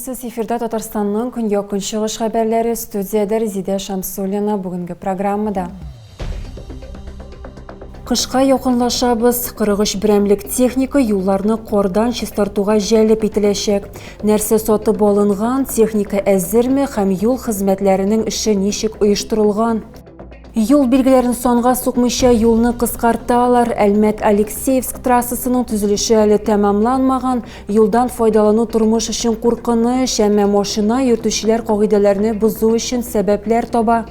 Исәнмесез, эфирда Татарстанның көньяк-көнчыгыш хәбәрләре, студиядә Резидә Шамсуллина бүгенге программада. Кышка якынлашабыз. 43 берәмлек техника юлларны кардан чистартуга җәлеп ителәчәк. Нәрсә сатып алынган, техника әзерме һәм юл хезмәтләренең эше ничек оештырылган? Юл билгеләрен санга сукмыйча юлны кыскарталар. Әлмәт-Алексеевск трассасының төзелеше әле тәмамланмаган. Юлдан файдалану тормыш өчен куркыныч, әмма машина йөртүчеләр кагыйдәләрне бозу өчен сәбәпләр таба.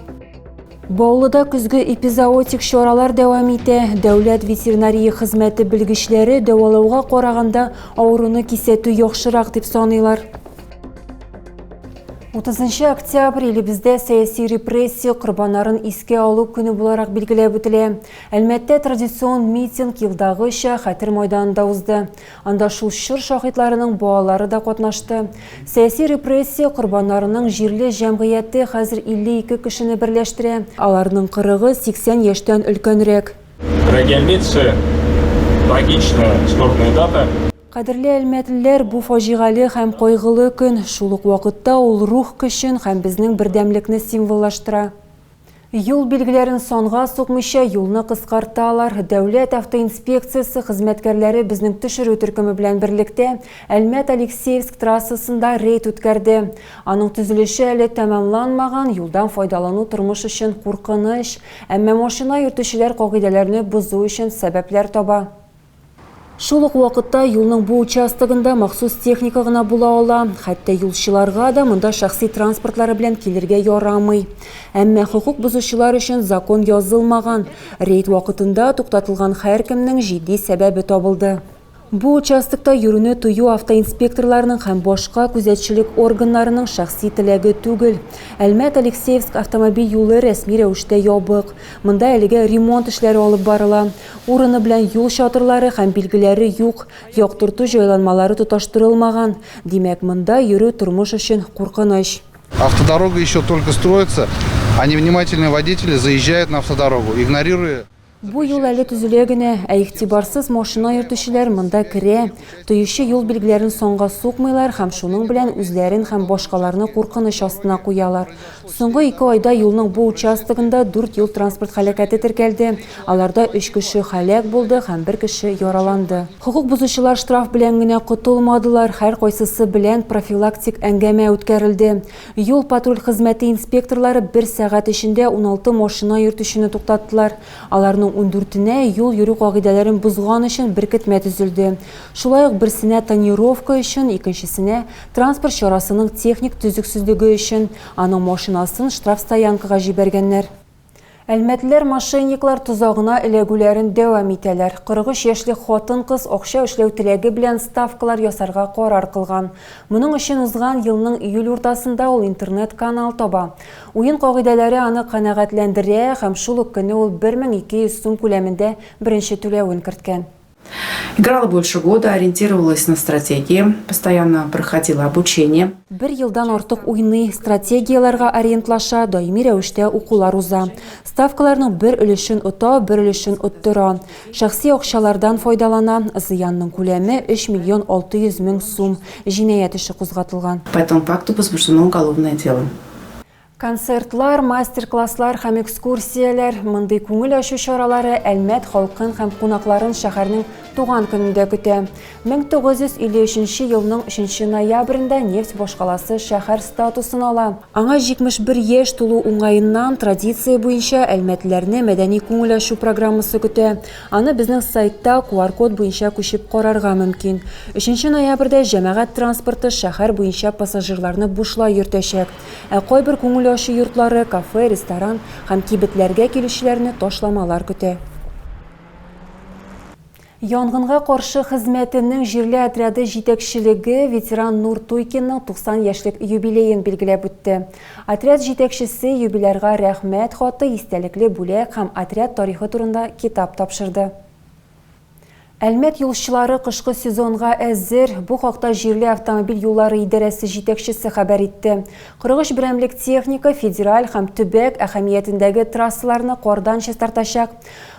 Баулыда көзге эпизоотик чаралар дәвам итә. Дәүләт ветеринария хезмәте белгечләре дәвалауга караганда авыруны кисәтү яхшырак дип саныйлар. 30 октябрь илебездә сәяси репрессия корбаннарын искә алу көне буларак билгеләп үтелә. Әлмәттә традицион митинг елдагыча Хәтер майданында узды. Анда шул чор шаһитларының балалары да катнашты. Сәяси репрессия корбаннарының җирле җәмгыяте хәзер 52 кешене берләштерә. Аларның кырыгы 80 яшьтән өлкәнрәк. Дорогие әлмәтцы, трагичная, скорбная дата. Кадерле әлмәтлеләр, бу фаҗигале һәм кайгылы көн. Шул ук вакытта ул рух көчен һәм безнең бердәмлекне символлаштыра. Юл билгеләрен санга сукмыйча юлны кыскарталар. Дәүләт автоинспекциясе хезмәткәрләре безнең төшерү төркеме белән берлектә Әлмәт-Алексеевск трассасында рейд үткәрде. Аның төзелеше әле тәмамланмаган, юлдан файдалану тормыш өчен куркыныч. Әмма машина йөртүчеләр кагыйдәләрне бозу өчен сәбәпләр таба. Шул ук вакытта юлның бу участогында махсус техника гына була ала. Хәтта юлчыларга да монда шәхси транспортлары белән килергә ярамый. Әмма хокук бозучылар өчен закон язылмаган. Рейд вакытында туктатылган һәркемнең җитди сәбәбе табылды. Бу участокта йөрүне тыю автоинспекторларның һәм башка күзәтчелек органнарының шәхси теләге түгел. Әлмәт-Алексеевск автомобиль юлы рәсми рәвештә ябык. Монда әлегә ремонт эшләре алып барыла. Урыны белән юл чатырлары һәм билгеләре юк, яктырту җайланмалары тоташтырылмаган. Димәк, монда йөрү тормыш өчен куркыныч. Автодорога еще только строится, а невнимательные водители заезжают на автодорогу, игнорируя. Бу юл әле төзелә генә, ә игътибарсыз машина йөртүчеләр монда керә, тыючы юл билгеләрен санга сукмыйлар һәм шуның белән үзләрен һәм башкаларны куркыныч астына куялар. Соңгы ике айда юлның бу участогында дүрт юл-транспорт һәлакәте теркәлде, аларда өч кеше һәлак булды һәм бер кеше яраланды. Хокук бозучылар штраф белән генә котылмадылар, һәркайсысы белән профилактик әңгәмә үткәрелде. Юл-патруль хезмәте инспекторлары бер сәгать эчендә 16 машина йөртүчене туктаттылар. Аларның ундүртенә юл йөрү кагыйдәләрен бозган өчен беркетмә төзелде. Шулай ук берсенә тонировка өчен, икенчесенә, транспорт чарасының техник төзексезлеге өчен, аның машинасын штрафстоянкага җибәргәннәр. Әлмәтлеләр мошенниклар тозагына эләгүләрен дәвам итәләр. 43 яшьлек хатын-кыз акча эшләү теләге белән ставкалар ясарга карар кылган. Моның өчен узган елның июль уртасында ул интернет-канал таба. Уен кагыйдәләре аны канәгатьләндерә һәм шул ук көнне ул 1200 сум күләмендә беренче түләвен керткән. Играла больше года, ориентировалась на стратегии, постоянно проходила обучение. Бер елдан артык уйный, стратегияләргә ориентлаша, даими рәвештә укулар уза. Ставкаларның бер өлешен ота, бер өлешен оттыра. Шәхси акчалардан файдалана. Зыянның күләме, 3 миллион 600 мең сум. Җинаять эше кузгатылган. По этому факту возбуждено уголовное дело. Концертлар, мастер-класслар һәм экскурсияләр, мондый күңел ачу чаралары Әлмәт халкын һәм кунакларын шәһәрнең туган көнендә көтә. 1953 елның өченче ноябрендә нефть башкаласы шәһәр статусын ала. Аңа 71 яшь тулу уңаеннан, традиция буенча, әлмәтлеләрне мәдәни күңел ачу программасы көтә. Аны безнең сайтта QR-код буенча күчеп карарга мөмкин. Өченче ноябрьдә җәмәгать транспорты шәһәр буенча пассажирларны бушлай йөртәчәк. Ә кайбер күңел ачу йортлары, кафе, ресторан һәм кибетләргә килүчеләрне ташламалар көтә. Янгынга каршы хезмәтенең җирле отряды җитәкчелеге ветеран Нур Туйкинның 90 яшьлек юбилеен билгеләп үтте. Отряд җитәкчесе юбилярга Рәхмәт хаты, истәлекле бүләк һәм отряд тарихы турында китап тапшырды. Әлмәт юлчылары кышкы сезонга әзер. Бу хакта җирле автомобиль юллары идарәсе җитәкчесе хәбәр итте. 43 берәмлек техника федераль һәм төбәк әһәмиятендәге трассаларны кардан чистартачак.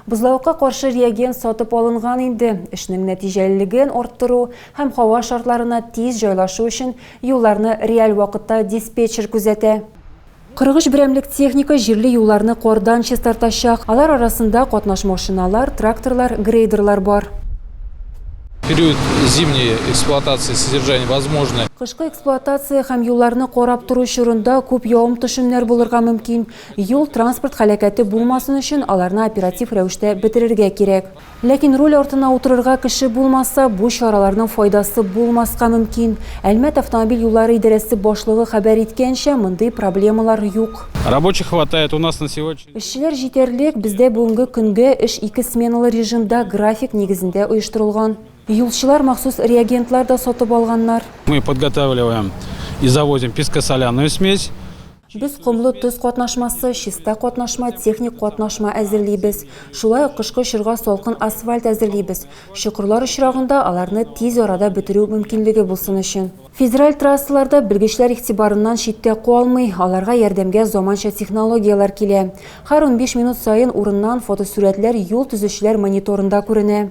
Бозлавыкка каршы реагент сатып алынган инде. Эшнең нәтиҗәлелеген арттыру һәм һава шартларына тиз җайлашу өчен юлларны реаль вакытта диспетчер күзәтә. 43 берәмлек техника җирле юлларны кардан чистартачак. Алар арасында катнаш машиналар, тракторлар, грейдерлар бар. Период зимней эксплуатации содержания возможны. Кышкы эксплуатация һәм юлларны карап тору чорында күп явым-төшемнәр булырга мөмкин. Юл-транспорт һәлакәте булмасын өчен аларны оператив рәвештә бетерергә кирәк. Ләкин руль артына утырырга кеше булмаса, бу чараларның файдасы булмаска мөмкин. Әлмәт автомобиль юллары идарәсе башлыгы хәбәр иткәнчә, мондый проблемалар юк. Рабочих хватает у нас на сегодняшний. Эшчеләр җитәрлек, бездә бүгенге көнгә эш ике сменалы режимда, график нигезендә оештырылган. Юлчылар махсус реагентлар да сатып алганнар. Мы подготавливаем и завозим пескосоляную смесь. Без комлы тоз катнашмасы, чиста катнашма, техник катнашма әзерлибез. Шулай ук кышкы чорга салкын асфальт әзерлибез. Чокырлар очрагында аларны тиз арада бетерү мөмкинлеге булсын өчен. Федераль трассалар да белгечләр игътибарыннан читтә калмый, аларга ярдәмгә заманча технологияләр килә. Һәр 15 минут саен урыннан фотосурәтләр юл төзүчеләр мониторында күренә.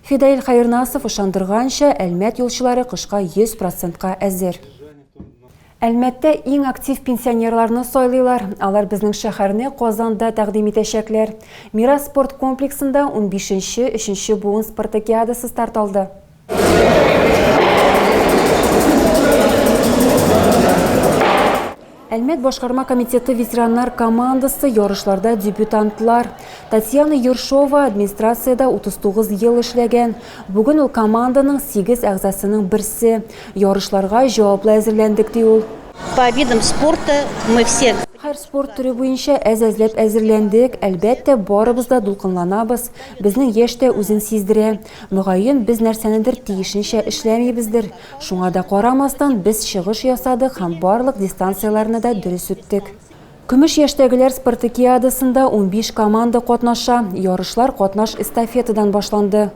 Фидаил Хәернасов ышандырганча, Әлмәт юлчылары кышка 100 процентка әзер. Әлмәттә иң актив пенсионерларны сайлыйлар. Алар безнең шәһәрне Казанда тәкъдим итәчәкләр. Мирас спорт комплексында унбишенче өченче буын спартакиадасы старт алды. Әлмәт башкарма комитеты ветераннар командасы ярышларда дебютантлар. Татьяна Ершова администрациядә 39 ел эшләгән. Бүген ул команданың 8 әгъзасының берсе. Ярышларга җаваплы әзерләндек, ди ул. По видам спорта мы все. Һәр спорт төре буенча әз-әзләп әзерләндек. Әлбәттә, барыбыз да дулкынланабыз. Безнең яшь тә үзен сиздерә. Мөгаен, без нәрсәнедер тиешенчә эшләмибездер. Шуңа да карамастан, без чыгыш ясадык һәм барлык дистанцияләрне дә дөрес үттек. Көмеш яшьтәгеләр спартакиадасында 15 команда катнаша. Ярышлар катнаш эстафетадан башланды.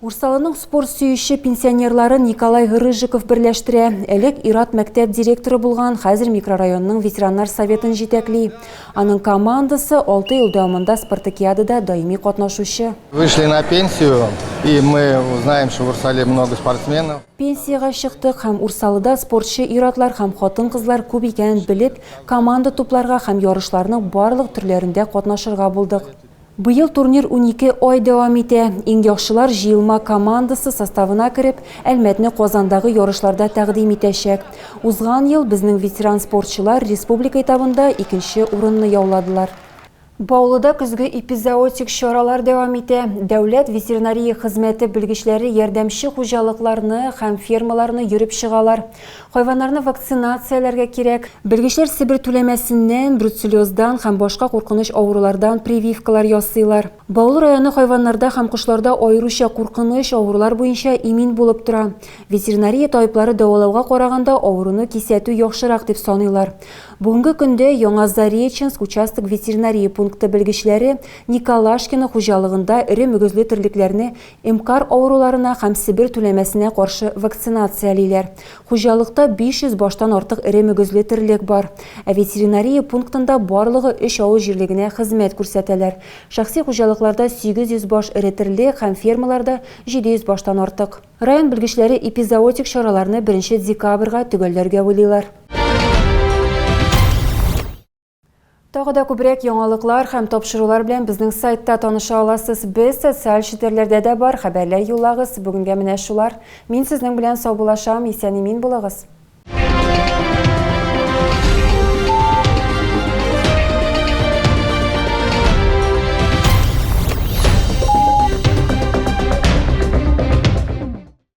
Урсалының спорт сөюче пенсионерларын Николай Рыжиков берләштерә. Элек ир-ат мәктәп директоры булган, хәзер микрорайонның ветераннар советын җитәкли. Аның командасы 6 ел дәвамында спартакиадада даими катнашучы. Вышли на пенсию, и мы узнаем, что в Урсале много спортсменов. Пенсиягә чыктык һәм Урсалыда спортчы ир-атлар һәм хатын-кызлар күп икәнен белеп, команда тупларга һәм ярышларның барлык төрләрендә катнашырга булдык. Быел турнир 12 ай дәвам итә. Иң яхшылар җыелма командасы составына кереп, Әлмәтне Казандагы ярышларда тәкъдим итәчәк. Узган ел безнең ветеран спортчылар республика этабында икенче урынны яуладылар. Баулыда көзге эпизоотик чаралар дәвам итә. Дәүләт ветеринария хезмәте белгечләре ярдәмче хуҗалыкларны һәм фермаларны йөреп чыгалар. Хайваннарны вакцинацияләргә кирәк. Белгечләр Себер түләмәсеннән, бруцеллездан һәм башка куркыныч авырулардан прививкалар ясыйлар. Баулы районы хайваннарда һәм кошларда аеруча куркыныч авырулар буенча имин булып тора. Ветеринария табиблары дәвалауга караганда авыруны кисәтү яхшырак дип саныйлар. Бүгенге көндә Яңа Зареченск участок ветеринария пункты белгечләре Николашкино хуҗалыгында эре мөгезле терлекләрне Эмкар авыруларына һәм Себер түләмәсенә каршы вакцинациялиләр. Хуҗалыкта 500 баштан артык эре мөгезле терлек бар. Ә ветеринария пунктында барлыгы өч авыл җирлегенә хезмәт күрсәтәләр. Шәхси хуҗалыкларда 800 баш эре терлек һәм фермаларда 700 баштан артык. Район белгечләре эпизоотик чараларны беренче декабрьгә төгәлләргә уйлыйлар. Тагы да күбрәк яңалыклар һәм тапшырулар белән безнең сайтта таныша аласыз. Без социаль челтәрләрдә дә бар, хәбәрләр юллагыз. Бүгенгә менә шулар. Мин сезнең белән саубуллашам, исән-имин булыгыз.